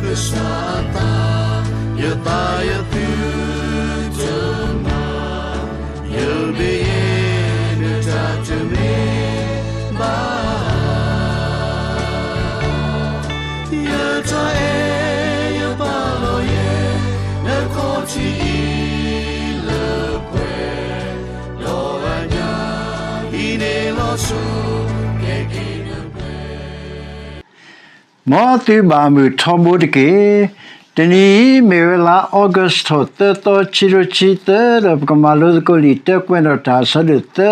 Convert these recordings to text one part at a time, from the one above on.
ကစၢ်အသး, ယသးယသုတမၤ, ယမ့ၢ်ယဲ နတၢ်တမ့ၢ်ဘၣ်. ယတၢ်အဲၣ်ယပာ်လီၤယဲ နခီၣ်ထံးအံၤလၢပှဲၤ, ဒီးအညၣ်အံၤန့ၣ်လီၤဆီ ကဲက့ၤနပှဲၤ မ်သုဘၣ်မုာ်ထီဘိတက့ၢ်. တနံၤအံၤမ့ၢ်ဝဲလါ August ထီၣ်သၢသီ ခံကထိခံဆံသၢ ဒီးပကမၤလိသကိးလံာ်တၢကွဲးနီၣ်တၢ်အဆၢဒိၣ်သၢ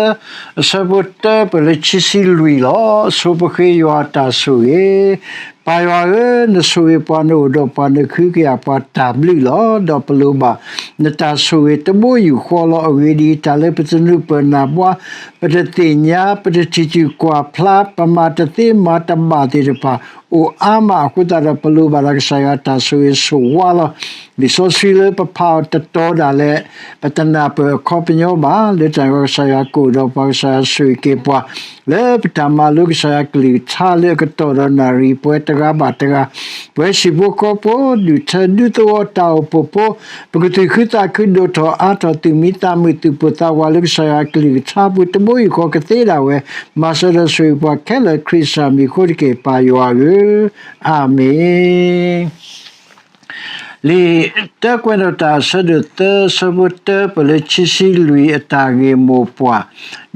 အဆၢဖိတၢပၢၢ်လၢခံဆံလွံၢ်လီၤ. ဆိပဃ့ယွၤအတၢ်ဆိၣ်ဂ့ၤ, ပၢ်ယွၤဧၢ, နဆိၣ်ဂ့ၤပှၤနအိၣ်ဒီးပှၤနဃုကယာ်ပှၤတၢ်ဘျုးလီၤ. ဒီးပလိၣ်ဘၣ်နတၢ်ဆိၣ်ဂ့ၤတဘိယူၢ်ဃီလီၤ. အဂ့ၢ်ဒ်အံၤ, တၢ်လၢပတနုာ်ပၢၢ်နၢ်ဘှါ, ပတသ့ၣ်ညါ, ပတထံၣ်တုၢ်ကွၢ်ဖျါ, ပမၤတသ့မၤတဘၣ်သ့ၣ်တဖၣ် အိၣ်အါမးအဃိသတးဒီး ပလိၣ်ဘၣ်ဒီးကစၢ်ယွၤတၢ်ဆိၣ်ဂ့ၤဆိၣ်ဝါလီၤ. လံာ်စီဆှံလၢပဖးအီၤတတီၤဒၣ်လဲာ် ပတနၢ်ပၢၢ်အခီပညီဘၣ်. လၢတၢ်ကစၢ်ယွၤကအိၣ်ဒီးပှၤ ကစၢ်ယွၤဆိၣ်ဂ့ၤက့ၤပှၤ လၢပတၢ်မၤလိကစၢ်ယွၤကလုၢ်ကထါလၢအကတီၢ်ဒီးနၣ်ရံၣ် ပဝဲတဂၤဘၣ်တဂၤ, ပဝဲဟံၣ်ဖိဃီဖိ, ဒူၣ်ထၢဒူသဝီတၢ်အိၣ်ဖှိၣ်ဖိ, ပကသူၣ်ခုသးခုဒိၣ်ထီၣ်အါထီၣ် သူၣ်မံသးမုာ် သူၣ်ပိၢ်သးဝးလၢကစၢ်ယွၤကလုၢ်ကထါပူၤ တဘိယူၢ်ဃီကသ့ဒၣ်ဝဲ, မၤစၢၤဒီးဆိၣ်ဂ့ၤပှၤခဲလၢာ် ခရံာ်ကစၢ်မံၤအဃိတက့ၢ်. ပၢ်ယွၤဧၢ, အၤမ့ၣ်. လံာ်တၢကွဲးနီၣ်တၢ်အဆၢဒိၣ်သၢ အဆၢဖိတၢပၢၢ်လၢခံဆံလွံၢ် အတၢ်ဂ့ၢ်မိၢ်ပှၢ်,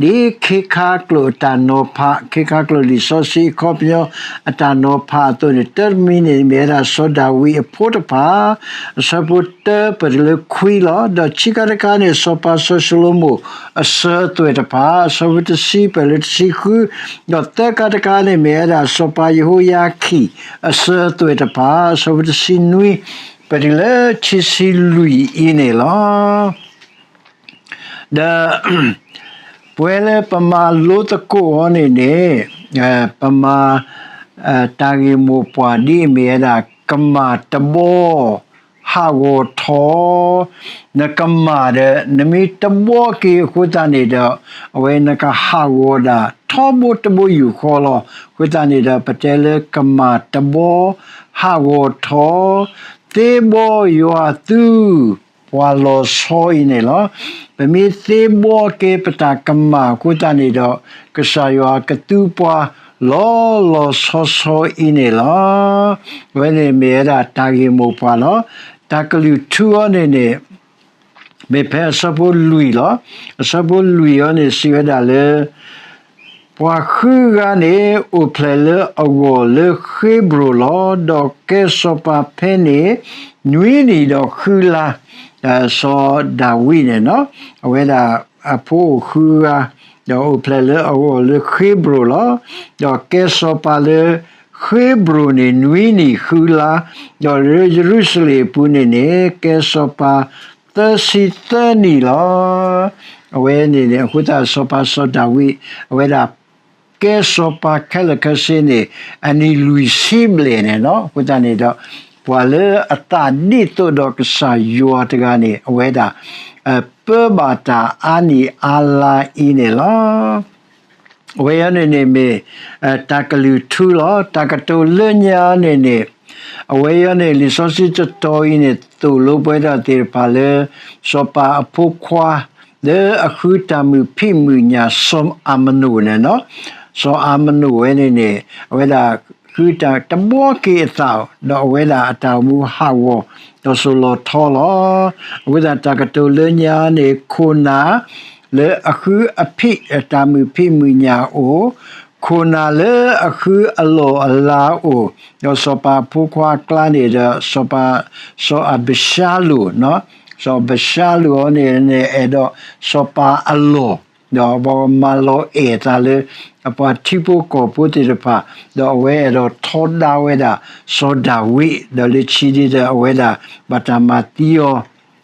ဒ်ခ့ခါကျိာ်အတၢ်နီၤဖး, ခ့ခါကျိာ်လံာ်စီဆှံအခီပညီ အတၢ်နီၤဖးအသိးန့ၣ် တၢတမံၤန့ၣ် မ့ၢ်ဝဲဒၣ်စီၤဒၤဝံးအဖိတဖၣ်, အဆၢဖိတၢပၢၢ်တုၤလၢခွံလီၤ. ဒီးခံခါတခါန့ၣ် စီၤပၤစီၤၡလိၤမိၣ်အစၢၤအသွဲၣ်တဖၣ်, အဆၢဖိတဆံပၢၢ်လၢတဆံဃု, ဒီးသၢခါတခါန့ၣ် မ့ၢ်ဝဲဒၣ်စီၤပၤယဟိယၤခံၣ်အစၢၤအသွဲၣ်တဖၣ်, အဆၢဖိတဆံနွံ ပၢၢ်တုၤလၢခံဆံလွံၢ်အံၤန့ၣ်လီၤ. ဒီး ပဝဲလၢပမၤလိသကိးအီၤန့ၣ်န့ၣ် ပမၤ တၢ်ဂ့ၢ်မိၢ်ပှၢ်ဒ်အမ့ၢ်ဝဲဒၣ် ကမၢ်တဘီ ဟးဂီၤထီ, နကမၢ်ဒီး နမ့ၢ်တဘီက့ၤအဃိသတးန့ၣ်ဒီး အဝဲနကဟးဂီၤဒၣ်ထီဘိတဘိယူၢ်ဃီလီၤ. အဃိသတးန့ၣ်ဒီး ပတဲလၢကမၢ်တဘီ ဟးဂီၤထီ, သ့ဘီယွၤသု ပှၤလီၤဆီအံၤန့ၣ်လီၤ. ပမ့ၢ်သ့ဘီက့ၤပတၢ်ကမၢ်အဃိသတးန့ၣ်ဒီး ကစၢ်ယွၤကသူပှၤလီၤလီၤဆီဆီအံၤန့ၣ်လီၤ. အဝဲန့ၣ်မ့ၢ်ဝဲဒၣ်တၢ်ဂ့ၢ်မိၢ်ပှၢ်လီၤ. တၢ်ကလုၢ်ထူအီၤန့ၣ်န့ၣ် မ့ၢ်ဖဲအဆၢဖိလွံၢ်လီၤ. အဆၢဖိလွံၢ်အီၤန့ၣ် စံးဝဲဒၣ်လၢ ပှၤဃုဂၤန့ၣ် အိၣ်ဖျဲၣ်လၢအဂီၢ်လၢဃ့ဘြိၣ်လီၤ. ဒီးကဲစီၤပၤဖဲန့ၣ် နွံနံၣ်ဒီးဃုလါ, စီၤဒၤဝံးန့ၣ် အဝဲဒၣ်အဖိအိၣ်ဃုဂၤ, ဒီးအိၣ်ဖျဲၣ်လၢအဂီၢ်လၢဃ့ဘြိၣ်လီၤ. ဒီးကဲစီၤပၤလၢဃ့ဘြိၣ်န့ၣ် နွံနံၣ်ဃုလါ, ဒီးလၢယရူၤၡလ့ၣ်အပူၤန့ၣ်န့ၣ် ကဲစီၤပၤသၢဆံသၢနံၣ်လီၤ. အဝဲန့ၣ်န့ၣ် အဃိသတးစီၤပၤစီၤဒၤဝံး အဝဲဒၣ် ကဲစီၤပၤခဲလၢာ်ခဲဆ့န့ၣ် အနံၣ်လွံၢ်ဆံဘျဲၣ်န့ၣ်လီၤ. အဃိသတးန့ၣ်ဒီး ပှၤလၢအသးဒ်သိးဒီးကစၢ်ယွၤတဂၤန့ၣ် အဝဲဒၣ် ပၢဘၣ်တၢ်အါနံၣ်အါလါအံၤန့ၣ်လီၤ. အဝဲအံၤန့ၣ်န့ၣ်မ့ၢ် တၢ်ကလုၢ်ထူလီၤ. တၢ်ကတိၤလၢညါန့ၣ်န့ၣ် အဝဲအံၤန့ၣ် လံာ်စီဆှံတတီၤအံၤန့ၣ် သိၣ်လိပှၤဒီးသ့ၣ်တဖၣ်လၢ စီၤပၤအဖိခွါ လၢအဃုတၢ်မုာ်ဖံးမုာ်ညၣ် စီၤအၤမနိၣ်န့ၣ်လီၤ. စီၤအၤမနိၣ်ဝဲန့ၣ်န့ၣ် အဝဲဒၣ်ဃုတၢ်တဘီက့ၤအသး ဒီးအဝဲဒၣ်အတၢ်အိၣ်မူဟးဂီၤ ဒီးစိၤလီၤထီလီၤ. အဃိသတးတၢ်ကတိၤလၢညါန့ၣ် ခိၣ်နၢ် လၢအဃုအဖံးအတၢ်မုာ်ဖံးမုာ်ညၣ်အအိၣ်, ခိၣ်နၢ်လၢအဃုအလီၢ်အလၤအအိၣ်, ဒီးစီၤပၤအဖိခွါအကျါန့ၣ်ဒီး စီၤပၤ စီၤအၤဘၡါလိၣ်, စီၤအၤဘၡါလိၣ်အံၤန့ၣ်န့ၣ် အဲၣ်ဒိးစီၤပၤအလီၢ်, ဒီးပှၤမၤလီၤအဲၣ်အသးလၢ အပှၤထံဖိကီၢ်ဖိသ့ၣ်တဖၣ်, ဒီးအဝဲအဲၣ်ဒိးထီဒါဝဲဒၣ် စီၤဒၤဝံး, ဒီးလၢခံဒ်ဒီးအဝဲဒၣ် ဘၣ်တၢ်မၤသံအီၤ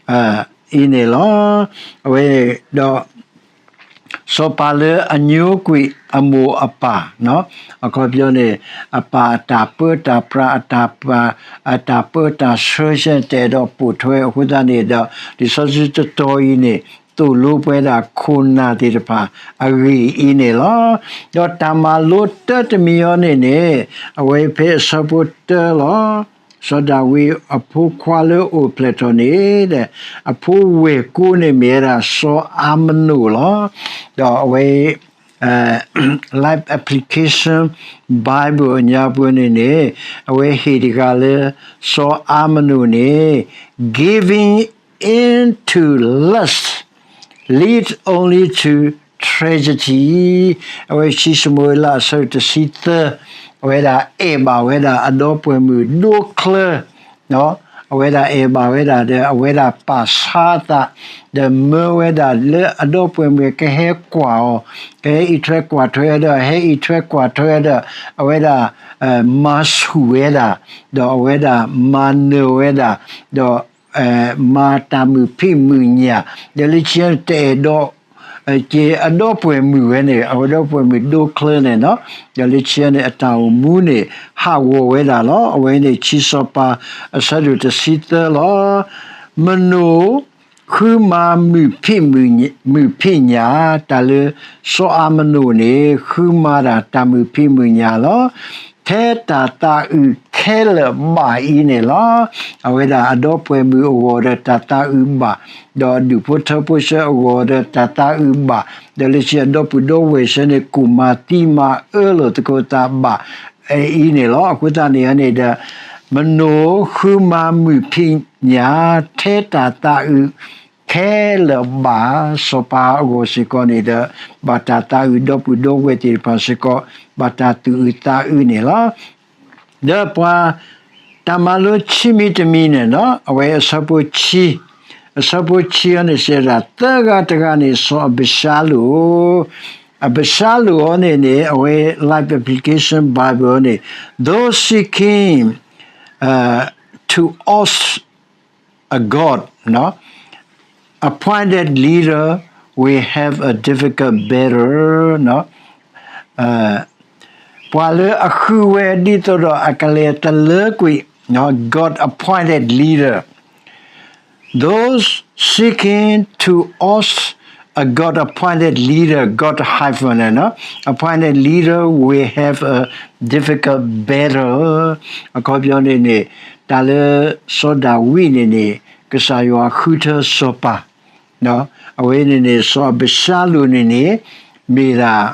အံၤန့ၣ်လီၤ. အဝဲဒီး စီၤပၤလၢအညိကွံာ်အမိၢ်အပၢ်, အခီပညီန့ၣ် အပၢ်အတၢ်ပၢတၢ်ပြး အတၢ်ပၢတၢ်ဆှၢဆဲ တအဲၣ်ဒိးပိာ်ထွဲအဃိသတးန့ၣ်ဒီး လံာ်စီဆှံတတီၤအံၤန့ၣ် သိၣ်လိပှၤဒၣ်ခိၣ်နၢ်သ့ၣ်တဖၣ်အဂ့ၢ်အံၤန့ၣ်လီၤ. ဒီးတၢ်မၤလိတၢတမံၤအံၤန့ၣ်န့ၣ် အဝဲဖဲအဆၢဖိတၢလီၤ. စီၤဒၤဝံးအဖိခွါလၢအိၣ်ဖျဲၣ်ထီၣ်န့ၣ် ဒီး အဖိဝဲၢ်ကိန့ၣ်မ့ၢ်ဝဲဒၣ်စီၤအၤမနိၣ်လီၤ. ဒီးအဝဲ Life Application Bible အညါပူၤန့ၣ်န့ၣ် အဝဲဟ့ၣ်တဂၤလၢ စီၤအၤမနိၣ်န့ၣ် giving in to lust lead only to tragedy. အဝဲခံၡမူၤအ့လးအဆၢတဆံသၢ, အဝဲဒၣ်အဲၣ်ဘၣ်ဝဲဒၣ်အဒီပုၢ်ဝဲၢ်မုၣ်ဒိချၢ အဝဲဒၣ်အဲၣ်ဘၣ်ဝဲဒၣ်ဒီး အဝဲဒၣ်ပာ်ဆါအသး ဒီးမၢဝဲဒၣ်လၢအဒီပုၢ်ဝဲၢ်မုၣ်ကဟဲကွၢ်အီၤ, ကဟဲအံးထွဲကွၢ်ထွဲဒီး ဟဲအံးထွဲကွၢ်ထွဲဒီး အဝဲဒၣ် မၤဆူၣ်ဝဲဒၣ်, ဒီးအဝဲဒၣ်မၤနၢၤဝဲဒၣ်, ဒီး မၤတၢ်မုာ်ဖံးမုာ်ညၣ်, ဒီးလၢခံန့ၣ်တအဲၣ်ဒိး က့ၤအဒီပုၢ်ဝဲၢ်မုၣ်ဝဲန့ၣ် အဝဲဒီပုၢ်ဝဲၢ်မုၣ်ဒိချၢန့ၣ်နီၤ, ဒီးလၢခံန့ၣ် အတၢ်အိၣ်မူန့ၣ် ဟးဂီၤဝဲဒၣ်လီၤ. အဝဲန့ၣ်ခံစီၤပၤ အဆၢဒိၣ်တဆံသၢလီၤ. မနိၣ် ဃုမၤမုာ်ဖံးမုာ်ညၣ်, တၢ်လၢ စီၤအၤမနိၣ်န့ၣ် ဃုမၤတၢ်တၢ်မုာ်ဖံးမုာ်ညၣ်လီၤ. ထဲတၢ်သးအုးခဲလၢာ်ဘၣ်အံၤန့ၣ်လီၤ. အဝဲဒၣ်အဒီပုၢ်ဝဲၢ်မုၣ်အဂီၢ်ဒီးတၢ်သးအုးဘၣ်, ဒီးဒူၣ်ဖိထၢဖိဆၢအဂီၢ်ဒီးတၢ်သးအုးဘၣ်, ဒီးလၢခံအဒီပုၢ်ဒီဝဲၢ်ဆၢန့ၣ် ကူၣ်မၤသံမၤအၢလိာ်သကိးသးဘၣ် အံၤန့ၣ်လီၤ. အဃိသတးန့ၣ်န့ၣ်ဒီး မနိၣ်ဃုမၤမုာ်ဖံးညၣ် ထဲတၢ်သးအုး ခဲလၢာ်ဘၣ် စီၤပၤအဂီၢ်စ့ၢ်ကီးန့ၣ်ဒီး ဘၣ်တၢ်သးအုးဒီပုၢ်ဒီဝဲၢ်သ့ၣ်တဖၣ်စ့ၢ်ကီး ဘၣ်တၢ်သူၣ်အုးသးအုးန့ၣ်လီၤ. ဒီးပှၤ တၢ်မၤလိခံမံၤတမံၤန့ၣ်နီၤ အဝဲအဆၢဖိခံ, အဆၢဖိခံအီၤန့ၣ်စံးဒၣ် သၢဂၤတဂၤန့ၣ် စီၤအဘၡါလိၣ်, အဘၡါလိၣ်အီၤန့ၣ်န့ၣ် အဝဲ Life Application Bible န့ၣ် those seeking to oust a God appointed leader will have a difficult battle. ပှၤလၢအဃုဝဲဒ်သိးဒီးအကလဲၤတလၢကွံာ် God appointed leader, those seeking to oust a God appointed leader, God hyphen appointed leader will have a difficult battle. အခီပညီန့ၣ်န့ၣ် တၢ်လၢစီၤဒၤဝံးန့ၣ်န့ၣ် ကစၢ်ယွၤဃုထၢစီၤပၤ, အဝဲန့ၣ်န့ၣ် စီၤအဘၡါလိၣ်န့ၣ်န့ၣ် မ့ၢ်ဒၣ်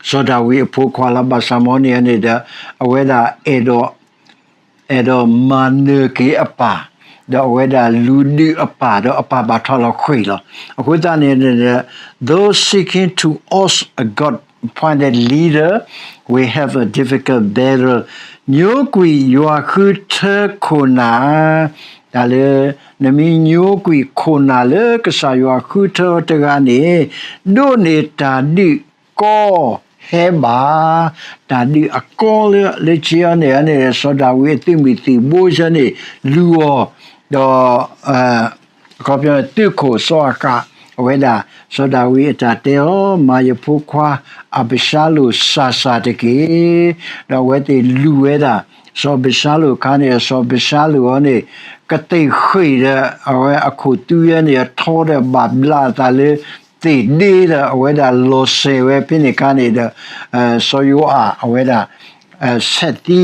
စီၤဒၤဝံးအဖိခွါလီၤ. ဘၣ်ဆၣ်မ်န့ၣ်န့ၣ်ဒီး အဝဲဒၣ်အဲၣ်ဒိး အဲၣ်ဒိးမၤနၢၤက့ၤအပၢ်, ဒီးအဝဲဒၣ်လူၤဒုးအပၢ် ဒီးအပၢ်ဘၣ်ထီၣ်လီၤဃံၤလီၤ. အဃိသတးန့ၣ် those seeking to oust a God appointed leader will have a difficult battle. ညိကွံာ်ယွၤဃုထၢခိၣ်နၢ်, တၢ်လၢ နမ့ၢ်ညိကွံာ်ခိၣ်နၢ်လၢကစၢ်ယွၤဃုထၢတဂၤန့ၣ် ဒိးန့ၢ်တၢ်ဒုးကီဟဲဘၣ်, တၢ်ဒုးအကီလၢ လၢခံအီၤန့ၣ်န့ၣ် စီၤဒၤဝံးအသုးမုၢ်သံၣ်ဘိဆၢန့ၣ် လူၤအီၤ, ဒီး အခီပညီ သုးခိၣ်စီၤအၤဃး အဝဲဒၣ် စီၤဒၤဝံးအတၢ်တဲအီၤ မၤယဖိခွါအဘၡါလိၣ်စၢ်စၢ်တက့ၢ်. ဒီးအဝဲသ့ၣ်လူၤဝဲဒၣ် စီၤအဘၡါလိၣ်အခါန့ၣ် စီၤအဘၡါလိၣ်အီၤန့ၣ် ကသ့ၣ်ဃ့ၢ်ဒီး အဝဲအခိၣ်သူယဲန့ၣ် အထီဒီးဘၣ်ဘျးအသးလၢ သ့ၣ်ဒ့ဒီး အဝဲဒၣ်လီၤစဲၤဝဲဖဲန့ၣ်အခါန့ၣ်ဒီး စီၤယိၤအး အဝဲဒၣ် ဆဲးသံ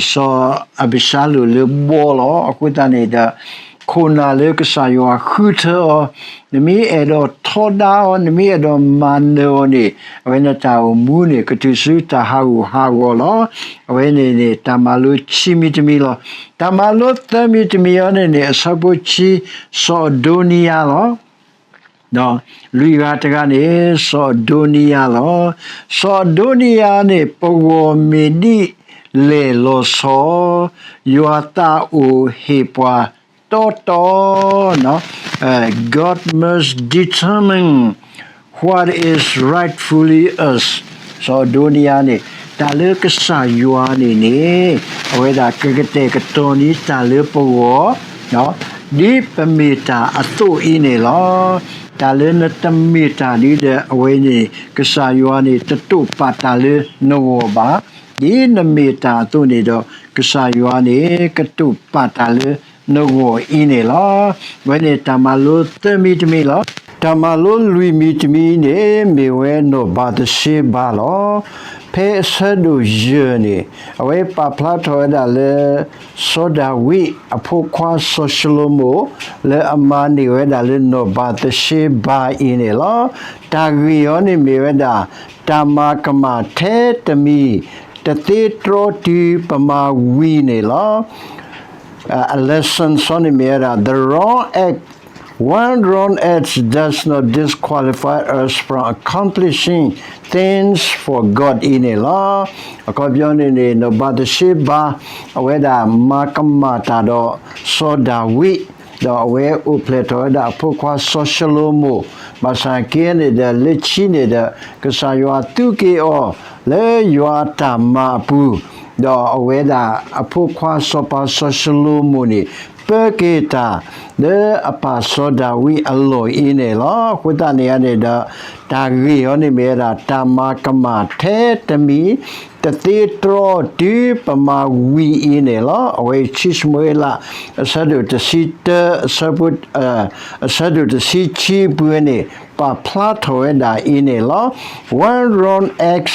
စီၤအဘၡါလိၣ်လၢဘီလီၤ. အဃိသတးန့ၣ်ဒီး ခိၣ်နၢ်လၢကစၢ်ယွၤဃုထၢအီၤ, နမ့ၢ်အဲၣ်ဒိးထီဒါအီၤ, နမ့ၢ်အဲၣ်ဒိးမၤနၢၤအီၤန့ၣ် အဝဲန့ၣ်တၢ်အိၣ်မူန့ၣ် ကတုၤဆူတၢ်ဟးဂူာ်ဟးဂီၤလီၤ. အဝဲန့ၣ်န့ၣ် တၢ်မၤလိခံမံၤတမံၤလီၤ. တၢ်မၤလိသၢမံၤတမံၤအီၤန့ၣ်န့ၣ် အဆၢဖိခံ စီၤအဒိနံယၤလီၤ. လွံၢ်ဂၤတဂၤန့ၣ် စီၤအဒိနံယၤလီၤ. စီၤအဒိနံယၤန့ၣ် ပဂီၢ်မ့ၢ်ဒ်လဲၣ်လီၤဆီ, ယွၤသးအိၣ်ဟ့ၣ်ပှၤတီတီ, God must determine what is rightfully us. စီၤအဒိနံယၤန့ၣ် တၢ်လၢကစၢ်ယွၤန့ၣ်န့ၣ် အဝဲဒၣ်ကကတဲာ်ကတီၤန့ၢ်တၢ်လၢပဂီၢ် ဒ်ပမ့ၢ်တၢ်အသိးအံၤန့ၣ်လီၤ. တၢ်လၢနတမ့ၢ်တၢ်ဒ်ဒီး အဝဲန့ၣ် ကစၢ်ယွၤန့ၣ် တတိာ်ပာ်တၢ်လၢနဂီၢ်ဘၣ်. ဒ်နမ့ၢ်တၢ်အသိးန့ၣ်ဒီး ကစၢ်ယွၤန့ၣ် ကတိာ်ပာ်တၢ်လၢနဂီၢ်အံၤန့ၣ်လီၤ. အဝဲန့ၣ်တၢ်မၤလိသၢမံၤတမံၤလီၤ. တၢ်မၤလိလွံၢ်မံၤတမံၤန့ၣ် မ့ၢ်ဝဲနီၢ်ဘၤသရှ့ဘၤလီၤ. ဖဲအဆၢဒိၣ်ယဲၢ်န့ၣ် အဝဲပာ်ဖျါထီၣ်ဝဲဒၣ်လၢ စီၤဒၤဝံးအဖိခွါစီၤၡလိၤမိၣ် လၢအမၤန့ၢ်ဝဲဒၣ်လၢနီၢ်ဘၤသရှ့ဘၤအံၤန့ၣ်လီၤ. တၢ်ဂ့ၢ်အီၤန့ၣ်မ့ၢ်ဝဲဒၣ် တၢ်မၤကမၣ်ထဲတမံၤ တသ့တြီတုၤပမၤဝံၤန့ၣ်လီၤ. အ lesson စီန့ၣ်မ့ၢ်ဝဲဒၣ် the wrong act, one wrong act does not disqualify us from accomplishing things for God အံၤန့ၣ်လီၤ. အခီပညီန့ၣ်န့ၣ် နီၢ်ဘၤသရှ့ဘၤ အဝဲဒၣ်မၤကမၣ်တၢ်ဒီးစီၤဒၤဝံး ဒီးအဝဲအိၣ်ဖျဲၣ်ထီၣ်ဝဲဒၣ်အဖိခွါစီၤၡလိၤမိၣ်, ဘၣ်ဆၣ်က့န့ၣ်ဒီး လၢခံန့ၣ်ဒီး ကစၢ်ယွၤသူက့ၤအီၤလၢယွၤအတၢ်မၤအပူၤ, ဒီးအဝဲဒၣ်အဖိခွါစီၤပၤစီၤၡလိၤမိၣ်န့ၣ် ပၢက့ၤတၢ် လၢအပၢ်စီၤဒၤဝံးအလီၢ်အံၤန့ၣ်လီၤ. အဃိသတးန့ၣ်န့ၣ်ဒီး တၢ်ဂ့ၢ်အီၤန့ၣ်မ့ၢ်ဝဲဒၣ် တၢ်မၤကမၣ်ထဲတမံၤ တသ့တြီတုၤပမၤဝံၤအံၤန့ၣ်လီၤ. အဝဲဆံၡမူၤအ့လး အဆၢဒိၣ်တဆံတၢ အဆၢဖိ အဆၢဒိၣ်တဆံခံပူၤန့ၣ် ပာ်ဖျါထီၣ်ဝဲဒၣ်အံၤန့ၣ်လီၤ. One wrong act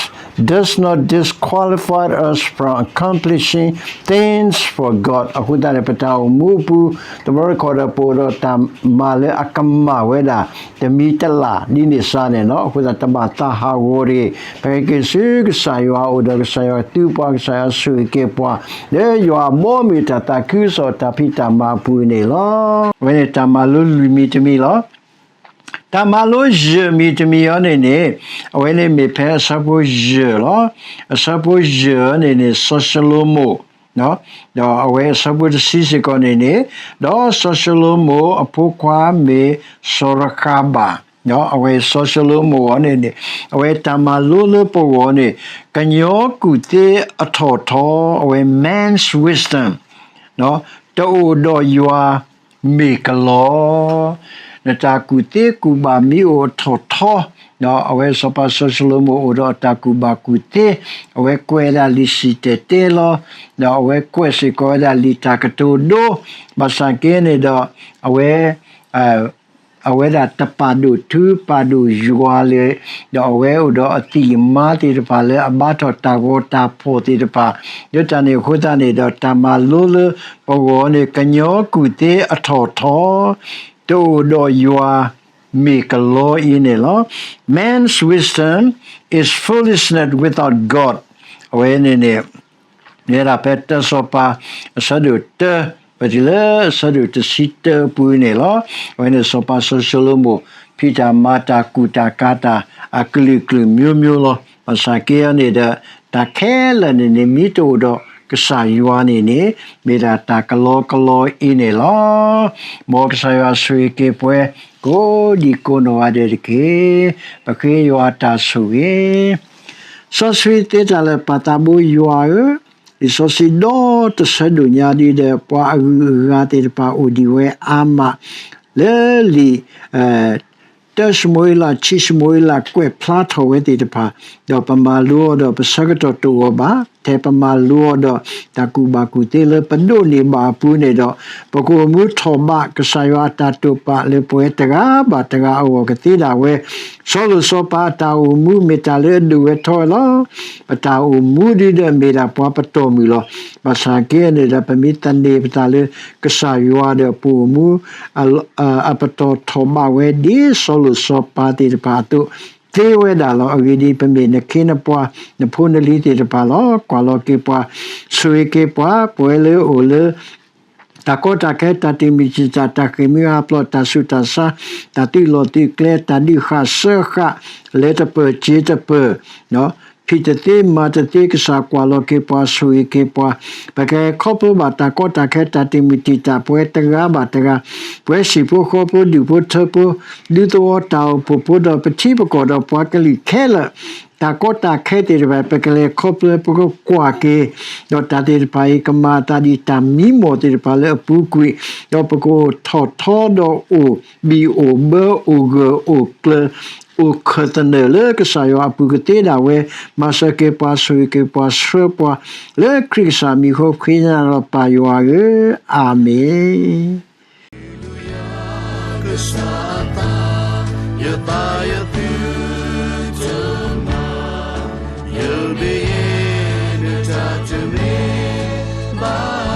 does not disqualify us from accomplishing things for God. အဃိသတးန့ၣ် ပတၢ်အိၣ်မူအပူၤ တဘျီတခီၣ်ဒီး ပအိၣ်ဒီးတၢ်မၤလၢအကမၣ်ဝဲဒၣ် တမံၤတလၢ်ဒ်န့ၣ်စ့ၢ်န့ၣ်လီၤ. အဃိသတး တဘၣ်သးဟးဂီၤတဂ့ၤ, ပဟဲက့ၤဆူကစၢ်ယွၤအအိၣ်ဒီး ကစၢ်ယွၤကသူပှၤ, ကစၢ်ယွၤဆိၣ်ဂ့ၤက့ၤပှၤ, လၢယွၤအဘီအမုၢ်တၢ်သးခုကစီၣ်တၢ်ဖံးတၢ်မၤအပူၤန့ၣ်လီၤ. အဝဲန့ၣ်တၢ်မၤလိလွံၢ်မံၤတမံၤလီၤ. တၢ်မၤလိယဲၢ်မံၤတမံၤအံၤန့ၣ်န့ၣ် အဝဲန့ၣ်မ့ၢ်ဖဲအဆၢဖိယဲၢ်လီၤ. အဆၢဖိယဲၢ်န့ၣ်န့ၣ် စီၤၡလိၤမိၣ် ဒီးအဝဲအဆၢဖိတဆံစ့ၢ်ကီးန့ၣ်န့ၣ်, ဒီးစီၤၡလိၤမိၣ်အဖိခွါမ့ၢ်စီၤရဃၤဘၣ်, အဝဲစီၤၡလိၤမိၣ်အံၤန့ၣ်န့ၣ် အဝဲတၢ်မၤလိလၢပဂီၢ်န့ၣ် ကညီကူၣ်သ့အထီၣ်ထီ, အဝဲ man's wisdom တအိၣ်ဒီးယွၤမ့ၢ်ကလီ, နတၢ်ကူၣ်သ့ကူၣ်ဘၣ်မ့ၢ်အိၣ်အထီၣ်ထီ, ဒီးအဝဲစီၤပၤစီၤၡလိၤမိၣ်အိၣ်ဒီးအတၢ်ကူၣ်ဘၣ်ကူၣ်သ့, အဝဲကွဲးဒၣ်လံာ်စံၣ်တဲၤတဲလီၤ, ဒီးအဝဲကွဲးစ့ၢ်ကီးဝဲဒၣ်လံာ်တၢ်ကတိၤဒိ, ဘၣ်ဆၣ်က့န့ၣ်ဒီး အဝဲ အဝဲဒၣ်တပာ်ဒိၣ်ထူပာ်ဒိၣ်ယွၤလၢၤ, ဒီးအဝဲအိၣ်ဒီးအသံၣ်အမါသ့ၣ်တဖၣ်လၢအဘါထီၣ်တၢ်ဂီၤတၢ်ဖီၣ်သ့ၣ်တဖၣ်, လၢတၢ်န့ၣ်အဃိသတးန့ၣ်ဒီး တၢ်မၤလိလၢပဂီၢ်န့ၣ် ကညီကူၣ်သ့အထီၣ်ထီ, တအိၣ်ဒီးယွၤမ့ၢ်ကလီအံၤန့ၣ်လီၤ. Man's wisdom is foolishness without God. အဝဲန့ၣ်န့ၣ် မ့ၢ်ဝဲဒၣ်ဖဲတၢစီၤပၤ အဆၢဒိၣ်တၢ ပတုၤလၢအဆၢဒိၣ်တဆံတၢအပူၤန့ၣ်လီၤ. အဝဲန့ၣ်စီၤပၤစီၤၡလိၤမိၣ် ဖံးတၢ်မၤတၢ်ကူၣ်တၢ်ကၤတၢ်အကလုာ်ကလုာ်မျိုးမျိုးလီၤ. ဘၣ်ဆၣ်က့အံၤန့ၣ်ဒီး တၢ်ခဲလၢာ်န့ၣ်န့ၣ် မ့ၢ်တအိၣ်ဒီးကစၢ်ယွၤန့ၣ်န့ၣ် မ့ၢ်ဒၣ်တၢ်ကလီကလီအံၤန့ၣ်လီၤ. မ်ကစၢ်ယွၤဆိၣ်ဂ့ၤက့ၤပှၤ ကိးဒံကိးနီၢ်ဂၤဒဲးတက့ၢ်. ပဃ့ယွၤတၢ်ဆိၣ်ဂ့ၤ စီဆှံသ့တၢ်လၢာ်ပၢ်သးဘိယွၤဧၢ, လံာ်စီဆှံဒီတဆၢဒိၣ်ညါဒ်ဒီး ပှၤအဂုၤအဂၤသ့ၣ်တဖၣ်အိၣ်ဒံးဝဲအါမး လၢလံာ် တၢၡမူၤအ့လး ဆံၡမူၤအ့လး ကွဲးဖျါထီၣ်ဝဲသ့ၣ်တဖၣ်, ဒီးပမၤလိအီၤဒီးပဆၢကတီၢ်တအိၣ်ဘၣ်, ထဲပမၤလိအီၤဒီးတၢ်ကူၣ်ဘၣ်ကူၣ်သ့လၢပဒိးန့ၢ်ဘၣ်အပူၤန့ၣ်ဒီး ပကအိၣ်မူထီၣ်ဘးကစၢ်ယွၤအတၢ်တိာ်ပာ်လၢပှၤတဂၤဘၣ်တဂၤအဂီၢ်ကသ့ဒၣ်ဝဲ စီၤလိၣ်စီၤပၤအတၢ်အိၣ်မူမ့ၢ်တၢ်လၢအဒိၣ်ဝဲထီဝဲလီၤ. ပတၢ်အိၣ်မူဒ်ဒီးမ့ၢ်ဒၣ်ပှၤပတီၢ်မုၢ်လီၤ. ဘၣ်ဆၣ်က့န့ၣ်ဒီး ပမ့ၢ်သန့ၤပသးလၢကစၢ်ယွၤဒီးပအိၣ်မူ အပတီၢ်ထီၣ်ဘးဝဲဒ်စီၤလိၣ်စီၤပၤသ့ၣ်တဖၣ်အသိး သ့ဝဲဒၣ်လီၤ. အဂ့ၢ်ဒ်အံၤ, ပမ့ၢ်နခ့နပှၤ နဖိနလံၤသ့ၣ်တဖၣ်လီၤ. ကွၢ်လီၤက့ၤပှၤ, ဆိၣ်ဂ့ၤက့ၤပှၤ, ပဝဲလၢအိၣ်လၢ တၢ်ကီတၢ်ခဲ တၢ်တမံၤတမံၤ တၢ်ဃ့ၢ်မှံဟးဖျိး တၢ်ဆူးတၢ်ဆါ တၢ်သုးလီၢ်သုးကျဲ တၢ်ဒုးဃာ်စၢဃာ် လဲၤတပၢၢ်စ့တပၢၢ် ဖံးတသ့မၤတသ့ ကစၢ်ကွၢ်လီၤက့ၤပှၤ ဆိၣ်ဂ့ၤက့ၤပှၤ ပကလဲၤခီဖျိဘၣ်တၢ်ကီတၢ်ခဲ တၢ်တမံၤတမံၤ ပဝဲတဂၤဘၣ်တဂၤ ပဝဲဟံၣ်ဖိဃီဖိ ဒူၣ်ဖိထၢဖိ ဒူသဝီတၢ်အိၣ်ဖှိၣ်ဖိ ဒီးပထံပကီၢ်ဒီးပှၤကလုာ်ခဲလၢာ် တၢ်ကီတၢ်ခဲသ့ၣ်တဖၣ် ပကလဲၤခီဖျိ ပကကွၢ်က့ၤ ဒီးတၢ်သ့ၣ်တဖၣ်အံၤ ကမၤအသးဒ်တၢ်မံမီၢ်သ့ၣ်တဖၣ်လၢအပူၤကွံာ် ဒီးပကအိၣ်ထီၣ်ထီဒီးအိၣ်ဘံၣ်အိၣ်ဘၢ အိၣ်ဂၢၢ်အိၣ်ကျၢၤ အိၣ်ခၢၣ်သနၢၣ်လၢကစၢ်ယွၤအပူၤကသ့ဒၣ်ဝဲ မၤစၢၤက့ၤပှၤ ဆိၣ်ဂ့ၤက့ၤပှၤ ဆှၢပှၤ လၢခရံာ်ကစၢ်မံၤအဃိ ပဃ့ကညးဒီးပၢ်ယွၤဧၢ, အၤမ့ၣ်. ဘၣ်ယသုတမၤ, ယမ့ၢ်ယဲ နတၢ်တမ့ၢ်ဘၣ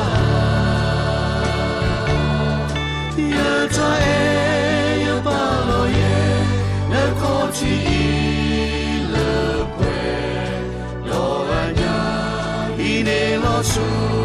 ်. ယတၢ်အဲၣ်ယပာ်လီၤယဲ နခီၣ်ထံးအံၤလၢပှဲၤ, ဒီးအညၣ်အံၤန့ၣ်လီၤဆူ